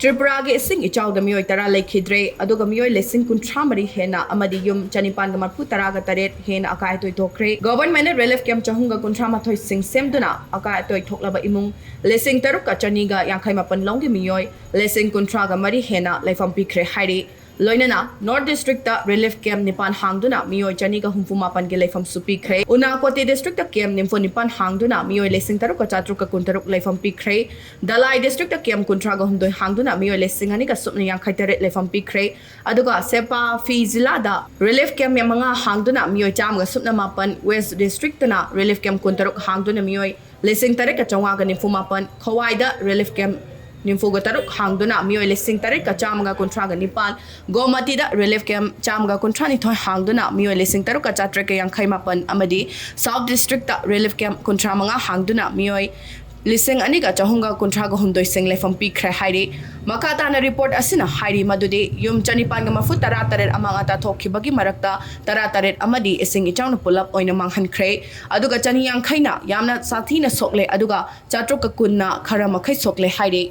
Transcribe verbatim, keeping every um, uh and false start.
ꯇ꯭ꯔꯤꯄꯨꯔꯥꯒꯤ ꯏꯁꯤꯡ ꯏꯆꯥꯎꯗ ꯃꯤꯑꯣꯏ ꯇꯔꯥ ꯂꯩꯈꯤꯗ꯭ꯔꯦ, ꯑꯗꯨꯒ ꯃꯤꯑꯣꯏ ꯂꯤꯁꯤꯡ ꯀꯨꯟꯊ꯭ꯔꯥ ꯃꯔꯤ ꯍꯦꯟꯅ ꯑꯃꯗꯤ ꯌꯨꯝ ꯆꯅꯤꯄꯥꯟꯒ ꯃꯔꯤꯐꯨ ꯇꯔꯥꯒ ꯇꯔꯦꯠ ꯍꯦꯟꯅ ꯑꯀꯥꯏ ꯑꯇꯣꯏ ꯊꯣꯛꯈ꯭ꯔꯦ꯫ ꯒꯣꯚꯔꯟꯃꯦꯟꯠꯅ ꯔꯤꯂꯤꯐ ꯀꯦꯝꯞ ꯆꯍꯨꯝꯒ ꯀꯨꯟꯊ꯭ꯔꯥ ꯃꯥꯊꯣꯏ ꯁꯤꯡ ꯁꯦꯝꯗꯨꯅ ꯑꯀꯥꯏ ꯑꯇꯣꯏ ꯊꯣꯛꯂꯕ ꯏꯃꯨꯡ ꯂꯤꯁꯤꯡ ꯇꯔꯨꯛꯀ ꯆꯅꯤꯒ ꯌꯥꯡꯈꯩ ꯃꯥꯄꯟ ꯂꯣꯝꯒꯤ ꯃꯤꯑꯣꯏ ꯂꯤꯁꯤꯡ ꯀꯨꯟꯊ꯭ꯔꯥꯒ ꯃꯔꯤ ꯍꯦꯟꯅ ꯂꯩꯐꯝ ꯄꯤꯈ꯭ꯔꯦ ꯍꯥꯏꯔꯤ꯫ ꯂꯣꯏꯅꯅ ꯅꯣꯔꯠ ꯗꯤꯁꯇ꯭ꯔꯤꯛꯇ ꯔꯤꯂꯤꯐ ꯀꯦꯝꯞ ꯅꯤꯄꯥꯟ ꯍꯥꯡꯗꯨꯅ ꯃꯤꯑꯣꯏ ꯆꯅꯤꯒ ꯍꯨꯝꯐꯨ ꯃꯥꯄꯟꯒꯤ ꯂꯩꯐꯝꯁꯨ ꯄꯤꯈ꯭ꯔꯦ꯫ ꯎꯅꯥꯀꯣꯇꯤ ꯗꯤꯁꯇ꯭ꯔꯤꯛꯇ ꯀꯦꯝꯞ ꯅꯤꯐꯨ ꯅꯤꯄꯥꯟ ꯍꯥꯡꯗꯨꯅ ꯃꯤꯑꯣꯏ ꯂꯤꯁꯤꯡ ꯇꯔꯨꯛꯀ ꯆꯥꯇ꯭ꯔꯨꯛꯀ ꯀꯨꯟꯇꯔꯨꯛ ꯂꯩꯐꯝ ꯄꯤꯈ꯭ꯔꯦ꯫ ꯗꯂꯥꯏ ꯗꯤꯁꯇ꯭ꯔꯤꯛꯇ ꯀꯦꯝꯞ ꯀꯨꯟꯊ꯭ꯔꯥꯒ ꯍꯨꯝꯗꯣꯏ ꯍꯥꯡꯗꯨꯅ ꯃꯤꯑꯣꯏ ꯂꯤꯁꯤꯡ ꯑꯅꯤꯒ ꯁꯨꯞꯅ ꯌꯥꯡꯈꯩ ꯇꯔꯦꯠ ꯂꯩꯐꯝ ꯄꯤꯈ꯭ꯔꯦ꯫ ꯑꯗꯨꯒ ꯁꯦꯄꯥꯐꯤ ꯖꯤꯂꯥꯗ ꯔꯤꯂꯤꯐ ꯀꯦꯝꯞ ꯃꯉꯥ ꯍꯥꯡꯗꯨꯅ ꯃꯤꯑꯣꯏ ꯆꯥꯝꯃꯒ ꯁꯨꯞꯅ ꯃꯥꯄꯟ, ꯋꯦꯁ ꯗꯤꯁꯇ꯭ꯔꯤꯛꯇꯅ ꯔꯤꯂꯤꯐ ꯀꯦꯝꯞ ꯀꯨꯟꯇꯔꯨꯛ ꯍꯥꯡꯗꯨꯅ ꯃꯤꯑꯣꯏ ꯂꯤꯁꯤꯡ ꯇꯔꯦꯠꯀ ꯆꯥꯝꯃꯉꯥꯒ ꯅꯤꯐꯨ ꯃꯥꯄꯟ, ꯈꯣꯋꯥꯏꯗ ꯔꯤꯂꯤꯐ ꯀꯦꯝꯞ ꯅꯤꯐꯨꯒ ꯇꯔꯨꯛ ꯍꯥꯡꯗꯨꯅ ꯃꯤꯑꯣꯏ ꯂꯤꯁꯤꯡ ꯇꯔꯦꯠꯀ ꯆꯥꯝꯃꯒ ꯀꯨꯟꯊ꯭ꯔꯥꯒ ꯅꯤꯄꯥꯟ, ꯒꯣꯃꯇꯤꯗ ꯔꯤꯂꯤꯐ ꯀꯦꯝꯞ ꯆꯥꯝꯃꯒ ꯀꯨꯟꯊ꯭ꯔꯥ ꯅꯤꯊꯣꯏ ꯍꯥꯡꯗꯨꯅ ꯃꯤꯑꯣꯏ ꯂꯤꯁꯤꯡ ꯇꯔꯨꯛꯀ ꯆꯥꯇ꯭ꯔꯦꯠꯀ ꯌꯥꯡꯈꯩ ꯃꯥꯄꯟ ꯑꯃꯗꯤ ꯁꯥꯎꯠ ꯗꯤꯁꯇ꯭ꯔꯤꯛꯇ ꯔꯤꯂꯤꯐ ꯀꯦꯝꯞ ꯀꯨꯟꯊ꯭ꯔꯥ ꯃꯉꯥ ꯍꯥꯡꯗꯨꯅ ꯃꯤꯑꯣꯏ ꯂꯤꯁꯤꯡ ꯑꯅꯤꯒ ꯆꯍꯨꯝꯒ ꯀꯨꯟꯊ꯭ꯔꯥꯒ ꯍꯨꯝꯗꯣꯏ ꯁꯤꯡ ꯂꯩꯐꯝ ꯄꯤꯈ꯭ꯔꯦ ꯍꯥꯏꯔꯤ꯫ ꯃꯈꯥ ꯇꯥꯅ ꯔꯤꯄꯣꯔꯠ ꯑꯁꯤꯅ ꯍꯥꯏꯔꯤ ꯃꯗꯨꯗꯤ ꯌꯨꯝ ꯆꯅꯤꯄꯥꯟꯒ ꯃꯔꯤꯐꯨ ꯇꯔꯥ ꯇꯔꯦꯠ ꯑꯃꯥꯡ ꯑꯇꯥ ꯊꯣꯛꯈꯤꯕꯒꯤ ꯃꯔꯛꯇ ꯇꯔꯥ ꯇꯔꯦꯠ ꯑꯃꯗꯤ ꯏꯁꯤꯡ ꯏꯆꯥꯎꯅ ꯄꯨꯂꯞ ꯑꯣꯏꯅ ꯃꯥꯡꯍꯟꯈ꯭ꯔꯦ꯫ ꯑꯗꯨꯒ ꯆꯅꯤ ꯌꯥꯡꯈꯩꯅ ꯌꯥꯝꯅ ꯁꯥꯊꯤꯅ ꯁꯣꯛꯂꯦ, ꯑꯗꯨꯒ ꯆꯥꯇ꯭ꯔꯨꯛꯀ ꯀꯨꯟꯅ ꯈꯔ ꯃꯈꯩ ꯁꯣꯛꯂꯦ ꯍꯥꯏꯔꯤ꯫